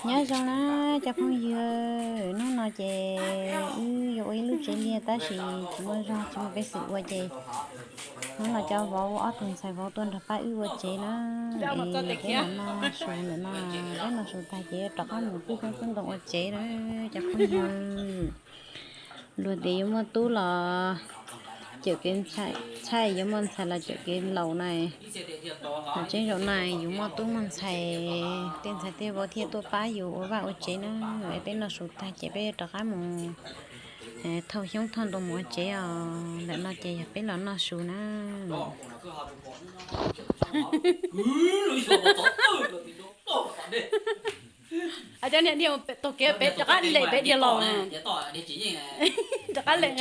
Nyob zoo na cov phooj ywg, hnub no ces wb yuav ua ib lub tsev liaj tab sis tsis muaj zog tsis muaj peev xwm ua ces hnub no cov vauv ob tug ntxhais vauv tuaj nrog pab wb ua tsev na. Es peb los noj su ntawm no, peb noj su tag ces rov qab mus pw peb tub ntoo ua tsev na cov phooj ywg. Luag tias yuav muaj tub los cawm kev ntxhais, yuav muaj ntxhais los cawm kev laus na. Tseeb zaum no yus muaj tub muaj ntxhais, tej ntxhais tej vauv thiaj tuaj pab yus ua vaj ua tsev na. Es peb noj su tag ces peb rov qab mus thauj xyoob thauj ntoo mus ua tsev os. Ntawm no ces yog peb los noj su na. Cov niag niag taug kev pem rov qab lem pem diav los, rov qab lem.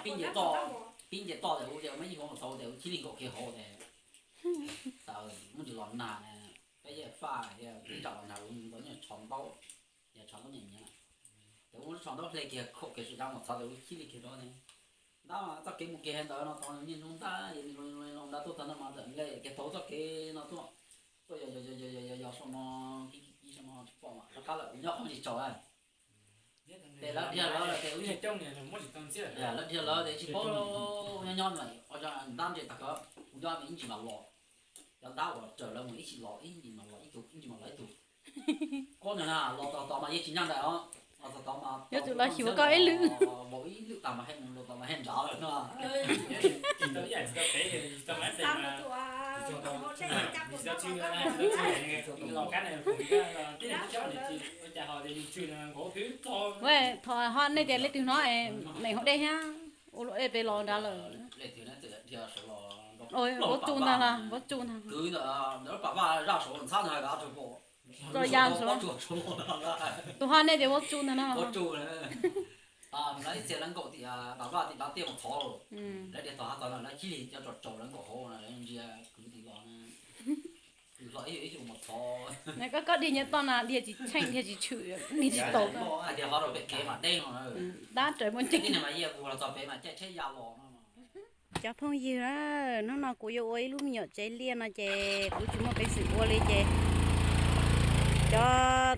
Pib nce toj tes ua tes ua me ib huv mus txhov tes ua chib li nkaum kiag hauv tes, muab ntsis los nag, peb yeej faj tias ib tsam los nag ua ntawd nyob tsho ntaub, yog tsho ntaub nyiam nyiav, tes ua lub tsho ntaub hle kiag khaum kiag sum dab mus txhov tes ua chib li kiag rau ne. Ntab mas txoj kev mus kiag ntawd no tau niaj hnub ntab, loo ntab tuaj txog no mas txawm nqe kiag tau txoj kev no tuaj, tuaj yos yos yos yos yos yos saum no, kib kib kib saum no tsis pom mas rov qab lawm, kuv nyob qhov tsis tsaus. Ces lawv dhia lawv ces, lawv dhia lawv ces tsis paub, nyob nyob mas ntab ntse tag kawg, kuv nyob me ib ntsis mas los, cov ntab uas raws lawv mus ib tsis los ib ntsis mas los ib tug ib ntsis mas los ib tug. Koj na los txog tod mas yeej tsis nyob ntawd os, los txog tod mas yuav tsum los xyuas koj ib lwm, los ib lwm tag mas haj mus los tod mas haj nrad lawm no. Thov ho nej tias leej twg hnov, meem hauv dej thiab ua luaj ej pem los nrad lawm. Vaub tsuj ntag, vaub tsuj ntag. Txo ya tus ho nej tias vaub tsuj ntag no. Lawv ib txhia lawv nkaum tim Pam Vaj tim Pam Tiaj mus thov, lawv tias tom hav tod no lawv chib li cov tsaus tsaus lawv nkaum hauv no lawv ntsia kwv tim los, kwv hlo ib xyoo mus thov. Koj koj dhia nyias toj na, dhia tsis tsheej dhia tsis tshwm, dhia tsis tau. Hais tias ho rau pem kev mas deb no, dab raws muaj nceeg. Tib neeg mas yia kuv los txog pem mas caij tsheb ya los no. Cov phooj ywg, hnub no kuv yuav ua ib lub me nyuam tsev liaj no ces kuv tsis muaj peev xwm ua li ces cov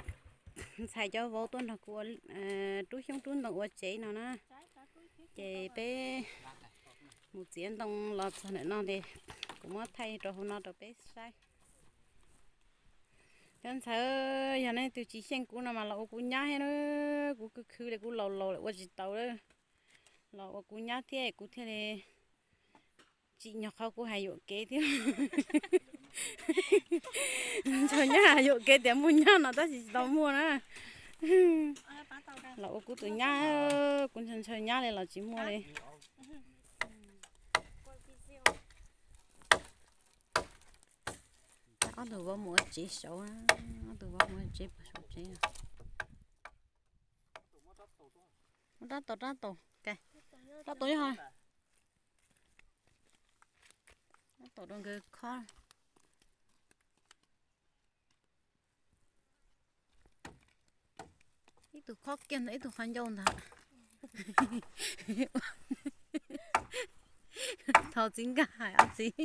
ntxhais cov vauv tuaj nrog kuv rub xyoob rub ntoo ua tsev no na. Ces peb mus txiav ntoo los txog ntawm no ces kuv muab thaij rau hauv no rau peb saib. Cov ntxhais, yog nej tus tsis xyeej kuv no mas los ua kuv nyab thiab na, kuv khwv khwv li kuv laus laus lawm ua tsis tau lawm. Los ua kuv nyab thiab kuv thiaj li tsim nyog qhov kuv hais yuam kev thiab. Ntshaw nyab hais yuam kev tias muaj nyab no tab sis tsis tau muaj na. Los ua kuv tus nyab, kuv ntshaw ntshaw nyab li los tsis muaj li. Ob tug vauv mus ua tsev saud, ob tug vauv mus ua tsev puag saum tsev. Muab rab taus, rab taus, rab taus nyob hauv, rab taus rau nkawd khob. Ib tug khob kiag ntawd ib tug qhov ncauj ntag. Thaum txiv nkag hais ob txiv,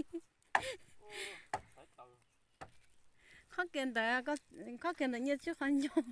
khob kiag ntawd, khob kiag ntawd nyiaj tsib qhov ncauj.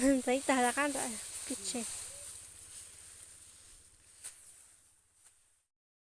Ntxeev tag rov qab ntawd, pib tseg.